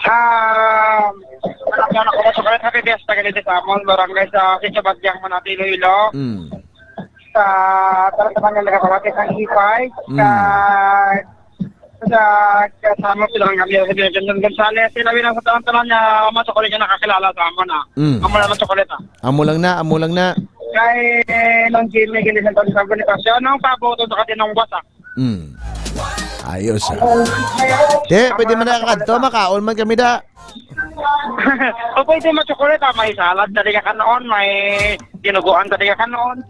Ah, wala, Machocolate, happy fiesta, ganito sa amon, barangay sa Sitio Badyang, Manati, Iloilo. Hmm. Sa, para sa mga nakakawati sa E five, Mm. sa, sa, sa, sa mga pilang kami, sa Bill Gonzales, sila bilang sa taon-taon niya, Machocolate, nga nakakilala sa amon, ah. Mm. Amo lang, Machocolate, ah. Amo lang na, amo lang na. Kay, nung Jimmy, gini sa taon sa Bonifacio, nung pabuto sa katinong buwas, ah. Mm. Ayos, ah. Te, pwede man na kadto, makaon man kami da. O, pwede, Machocolate, ah, may salad, dali ka kanon, may dinuguan, dali ka kanon.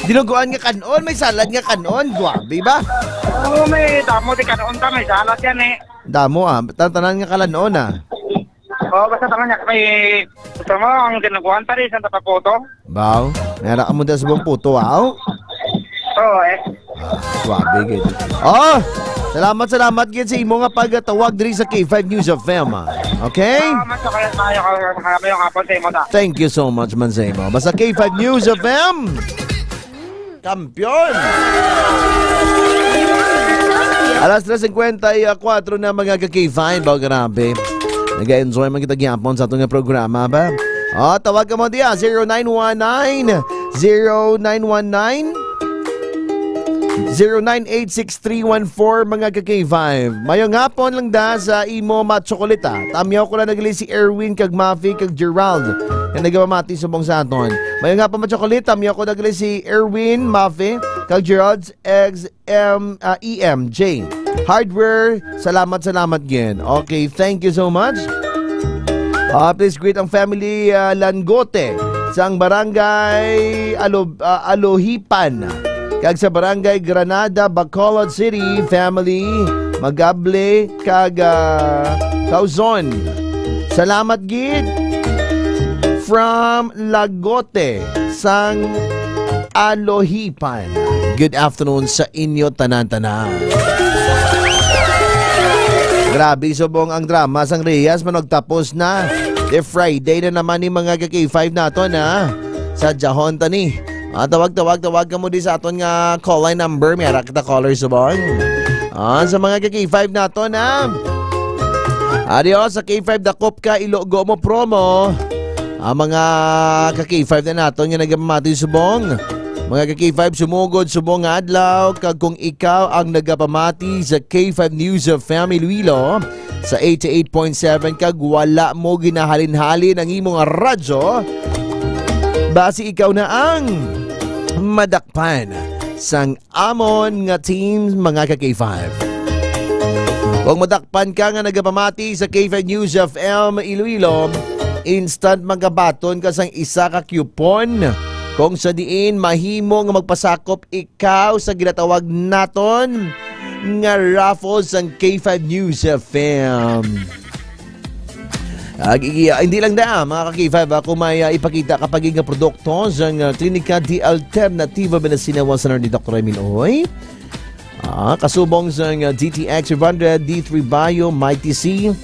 Dinuguan nga kanon, may salad nga kanon, grabe ba? Oo, may damo di kanon ta, may salad yan, eh. Damo, ah. Tan-, tanan nga kalanon, ah. Oo, basta tanan niya, may gusto mo, ang dinuguan, pare, isang tapapoto. Baw, may ara ka mo dyan sa buong puto, aw? Oo, eh. Ah, swabe, gid. Oh, salamat, salamat, gid, sa imo nga pagtawag diri sa K five News F M, ah. Okay? Ah, Machocolate, maayo ka, maayo ka, hapon sa imo, ta. Thank you so much, man, sa imo. Basta K five News F M, kampiyon! Alas tres cincuenta y cuatro na, mga ka-K five. Oh, grabe. Nag-enjoy man kita gyapon sa atong programa, ba? Oh, tawag ka mo diya, zero nine one nine, zero nine one nine, zero nine eight six three one four, mga ka-K five. Mayong hapon lang da sa imo, Machocolate. Tamyaw ko lang nagli si Erwin kag Mafi kag Gerald nga nagapamati subong sa aton. Mayong hapon, Machocolate. Tamyaw ko nagli si Erwin, Mafi kag Gerald, ex M, ah, E M J Hardware. Salamat, salamat gid. Okay, thank you so much. Ah, please greet ang family, ah, Langote sang Barangay Alo-, ah, Alohipan kag sa Barangay Granada, Bacolod City, family Magable kag, ah, Cauzon. Salamat gid from Lagote sang Alohipan. Good afternoon sa inyo tanan-tanan. Grabe subong ang drama sang Reyes, managtapos na. The Friday na naman ni mga ka-K five naton, ha. Sa Jahon tani. Ah, tawag, tawag, tawag ka mo di sa aton nga call line number. May ara kita caller subong. Ah, sa mga ka-K five naton, ha. Adios sa K five, dakop ka, ilogo mo promo. Ang mga ka-K five na naton nga nagapamati subong. Mga ka-K five, sumugod subong nga adlaw, kag kung ikaw ang nagapamati sa K five News of Fam Iloilo sa eighty-eight point seven, kag wala mo ginahalin-halin ang imong radyo, basi ikaw na ang madakpan sang amon nga team, mga ka-K five. Kung madakpan ka nga nagapamati sa K five News F M Iloilo, instant magabaton ka sang isa ka coupon, kung sa diin mahimo nga magpasakop ikaw sa ginatawag naton nga raffle sang K five News F M. Ag-, i-, ah, hindi lang na, mga ka-K five, ah, kung may, ah, ipakita ka pa gid nga produkto sang, ah, Klinika de Alternativa Medicina Western ni Doktor Emil Oy. Ah, kasubong sang, ah, D T X five hundred, D three Bio, Mighty C,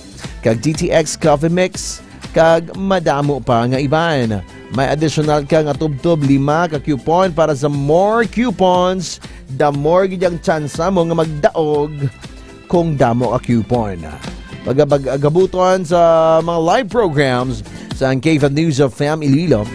kag D T X Coffee Mix, kag madamo pa nga iban. May additional ka nga tubtob lima ka coupon para sa more coupons, the more gid ang tsansa mo nga magdaog kung damo ka coupon. Pagabag-, agabuton sa mga live programs sa K five News of Fam Iloilo,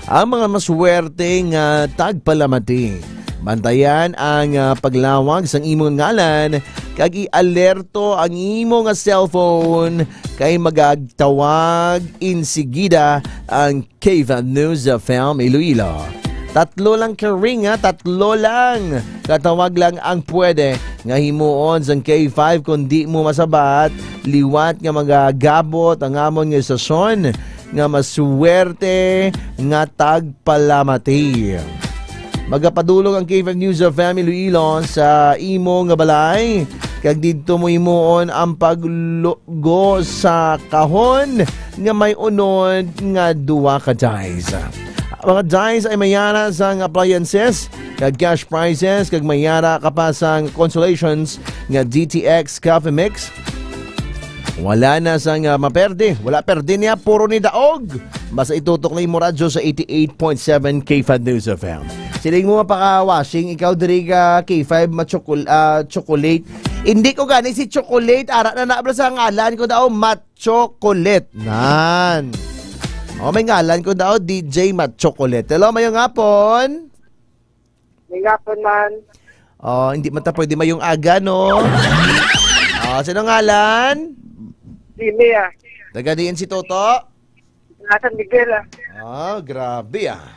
ang mga maswerte nga tagpalamati. Bantayan ang, ah, paglawag sang imong ngalan kag i-alerto ang imo nga cellphone kay magagtawag insigida ang K five News F M Iloilo. Tatlo lang ka ring, ha? Tatlo lang katawag lang ang pwede nga himuon sang K five, kung di mo masabat liwat nga magagabot ang amon nga istasyon nga maswerte nga tagpalamati. Magapadulong ang K five News F M Iloilo sa imo nga balay, kag didto mo himuon ang paglugo sa kahon nga may unod nga duha ka dice. Mga dice ay may ara sang appliances kag cash prizes, kag may ara ka pa sang consolations nga D T X Coffee Mix. Wala na sang, ah, maperde. Wala perde niya, puro ni daog. Basta itutok na imo radyo sa eighty-eight point seven K five News F M. Siling mo mapaka-washing ikaw diri ka K five, ma-chocol-, ah, chocolate. Hindi ko gani si chocolate, ara na na bala sa ngalan ko daw, Mat Chocolate. Nan. O, may ngalan ko daw, D J Mat Chocolate. Hello, mayong hapon. May hapon man. Oh, hindi man ta pwede mayong aga, no? Oh, sino ngalan? Jimmy, ah. Taga diin si Toto? Taga San Miguel, ah. Ah, grabe, ah.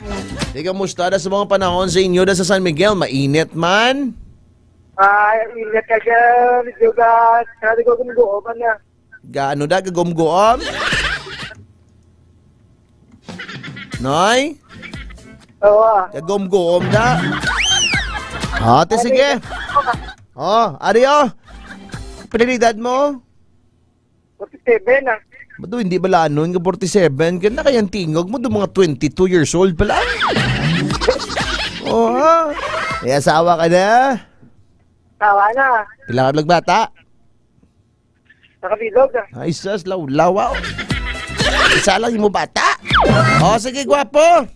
Di, kamusta na sa mga panahon sa inyo na sa San Miguel? Mainit man? Ah, init ka dyan. Medyo ga-, sabi ko, gumuguo man na. Gaano da, gagumguom? Noy? Oo, ah. Gagumguom da? Ate, sige. Oh, ari, oh. Pila edad mo? Forty-seven, ah. Bato, hindi balanon nga forty-seven. Kaya na kayang tingog mo, do mga twenty-two years old pala. Oh, ha? May asawa ka na? Tawa na. Pila ka bata? Nakabilog, ah. Ay, sus, lawlaw, ah. Isa lang imo bata. Oh, sige, gwapo.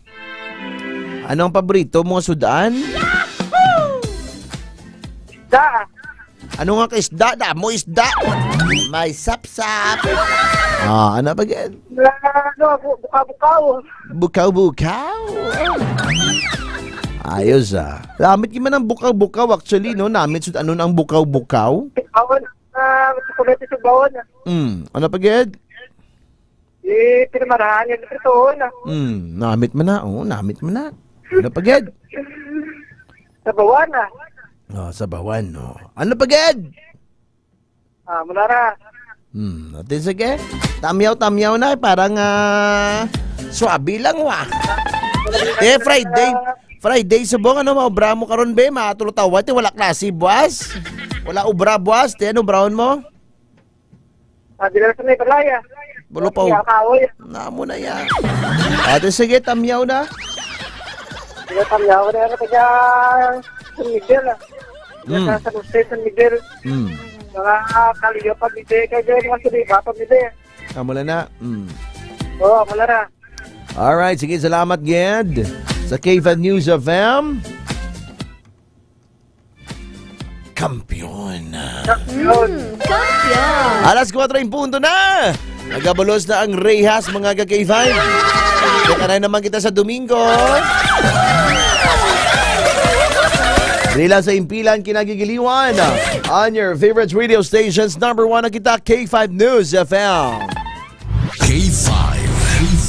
Anong paborito mo nga sudan? Isda, ah. Ano nga ka isda? Damo isda. May sapsap. Ah, ano pa gid? Ano, bu-, bukaw-bukaw. Bukaw-bukaw. Ayos, ah. Namit man ang bukaw-bukaw, actually, no? Namit sud ano ang bukaw-bukaw. Bawon, ah, chocolate sa bawon, ah. Mm, ano pa gid? Eh, pinamarahan yung prituon, ah. Mm, namit man na. Oo, namit man na. Ano pa gid? Sa bawan, ah. Oh, sa bawan, no. Ano pa gid? Ah, mula ra. Hmm, ate, sige. Tamyaw-tamyaw na, eh. Parang, ah, swabe lang, wa. Eh, Friday. Friday, subong, ano, maobra mo karon, be? Matulutawa, te, wala klase, buwas. Wala obra, buwas. Te, ano, obrahon mo? Ah, dila sa may balay, ah. Bulo pa, Iya, kahoy. Namo na yan. Ate, sige, tamyaw na. Dila tamyaw na, ano, taga San Miguel, ah. Hmm. Sa San Jose, San Miguel. Hmm. Mga kaliyo pa, bide, kaya dyan, mga suliba pa, bide. Amo na na. Hmm. Oo, amo na na. Alright, sige, salamat, Ged. Sa K five News F M. Kampiyon. Yun. Mm, kampiyon. Alas kuwatro in punto na. Nagabulos na ang rehas, mga ka-K five. Kaya naman kita sa Domingo. Rila sa impilan, kinagigiliwan. On your favorite radio stations, number one na kita, K five News F M. K five. K five.